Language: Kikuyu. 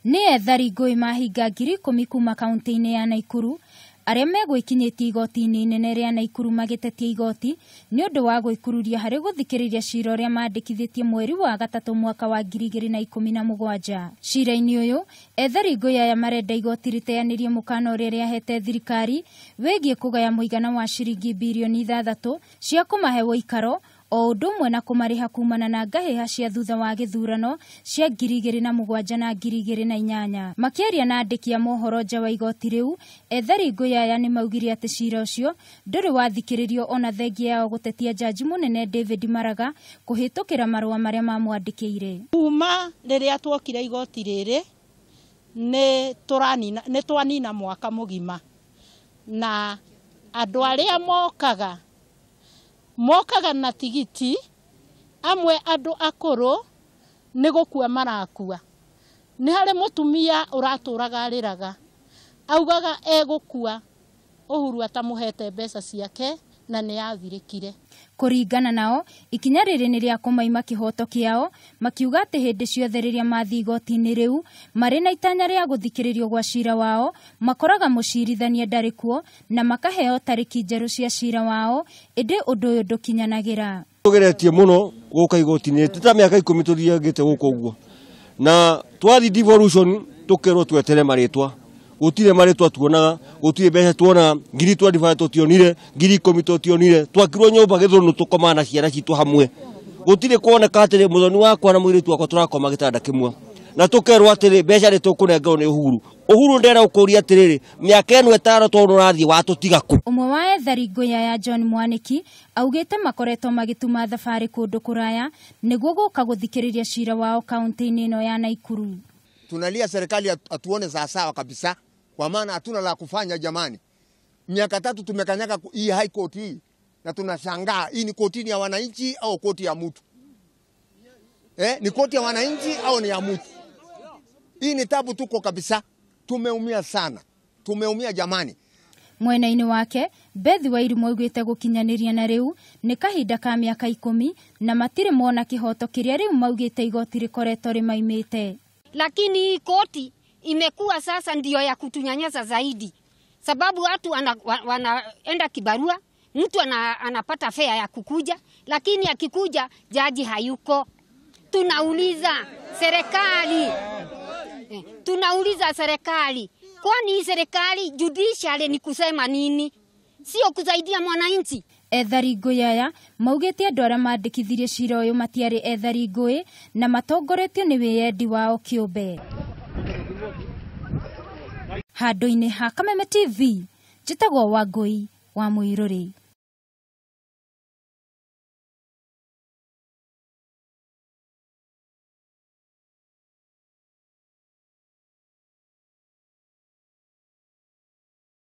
Nĩ ethari ngũĩ mahinga 10,000 kuma kaunti-inĩ ya Naikuru arĩa megwĩkinyĩtie igoti-inĩ inene rĩa Naikuru magĩtetia igoti nĩ ũndũ wa gwĩkururia harĩ gũthikĩrĩria cira ũrĩa mandĩkithĩtie mweri wa gatatũ mwaka wa 2017. Cira-inĩ ũyũ ethari ngũĩ aya marenda igoti rĩteanĩrie mũkana ũrĩa rĩahete thirikari wĩgiĩ kũgaya mũigana wa ciringi birioni 6 cia kũmahe ũikaro o ũndũ ũmwe na kũmarĩha kumana na ngahĩha cia thutha wa gĩthurano cia 2007 na 2008. Makĩaria na andĩki a mohoro nja wa igoti rĩu, ethari ngũĩ aya nĩ maugire atĩ cira ũcio ndũrĩ wathikĩrĩrio ona thengia yao gũtetia jaji mũnene David Maraga kũhĩtũkĩra marũa marĩa mamwandĩkĩire. Kuma rĩrĩa tuokire igoti rĩrĩ nĩ twanina mwaka mũgima, na andũ arĩa mokaga na tigiti, amwe andũ akũrũ nĩ gũkua marakua. Nĩ harĩ mũtumia ũratũraga arĩraga, augaga egũkua Uhuru atamũhete mbeca ciake na nĩ athirĩkire. Kũringana nao, ikinya rĩrĩ nĩ rĩa kũmaima kĩhoto kĩao, makiuga atĩ hĩndĩ ciothe rĩrĩa mathiĩ igoti-inĩ rĩu marĩ na itanya rĩa gũthikĩrĩrio gwa cira wao, makoraga mũcirithania ndarĩ kuo na makaheo tarĩki njerũ cia cira wao, ĩndĩ ũndũ ũyũ ndũkinyanagĩra. Tũgeretie mũno gũka igoti-inĩ ta mĩaka 10 tũthiangĩte gũkũ ũguo, na twathiĩ devolution tũkerwo twetere marĩtwa, gũtirĩ marĩtwa tuonaga, gũtirĩ mbeca tuonaga, 25,000 tũtionire, 10,000 tũtionire, twakirwo nyũmba Gĩthũnũ tũkomaga na ciana citũ hamwe, gũtirĩ kuoneka atĩrĩ mũthoni wakwa na mũirĩtu wakwa tũrakoma gĩtanda kĩmwe, na tũkerwo atĩrĩ mbeca nĩ tũkũnengerwo nĩ Uhuru. Uhuru ndera ũkũria atĩrĩrĩ mĩaka ĩno 5 tondũ ũrathiĩ watũtiga kũ. Ũmwe wa ethari ngũĩ aya John Mwaniki augĩte makoretwo magĩtuma thabarĩ kũndũ kũraya nĩguo gũka gũthikĩrĩria cira wao kaunti-inĩ ĩno ya Naikuru. Tunalia serikali atuone sawa kabisa, kwa maana hatuna la kufanya jamani. Miaka 3 tumekanyaga hii high court hii na tunashangaa hii ni kotini ya wananchi au koti ya mtu? Ni koti ya wananchi au ni ya mtu? Hii ni tabu tuko kabisa. Tumeumia sana. Tumeumia jamani. Mwena-inĩ wake Bethi Wairimu augĩte gũkinyanĩria na rĩu nĩ kahinda ka mĩaka 10 na matirĩ mona kĩhoto kĩrĩa rĩu maugĩte igoti rĩkoretwo rĩmaimĩte. Lakini hii koti imekuwa sasa ndio ya kutunyanyasa zaidi, sababu watu wanaenda kibarua, mtu anapata fare ya kukuja, lakini akikuja jaji hayuko. Tunauliza serikali, serikali, kwani serikali judiciary ni kusema nini? Sio kusaidia mwananchi. Ethari ngũĩ aya maugĩte andũ arĩa mandĩkithirie cira ũyũ matiarĩ ethari ngũĩ na matongoretio nĩ wĩyendi wao kĩũmbe. Handũ-inĩ ha Kameme TV, njĩtagwo Wangũi wa Mũirũrĩ.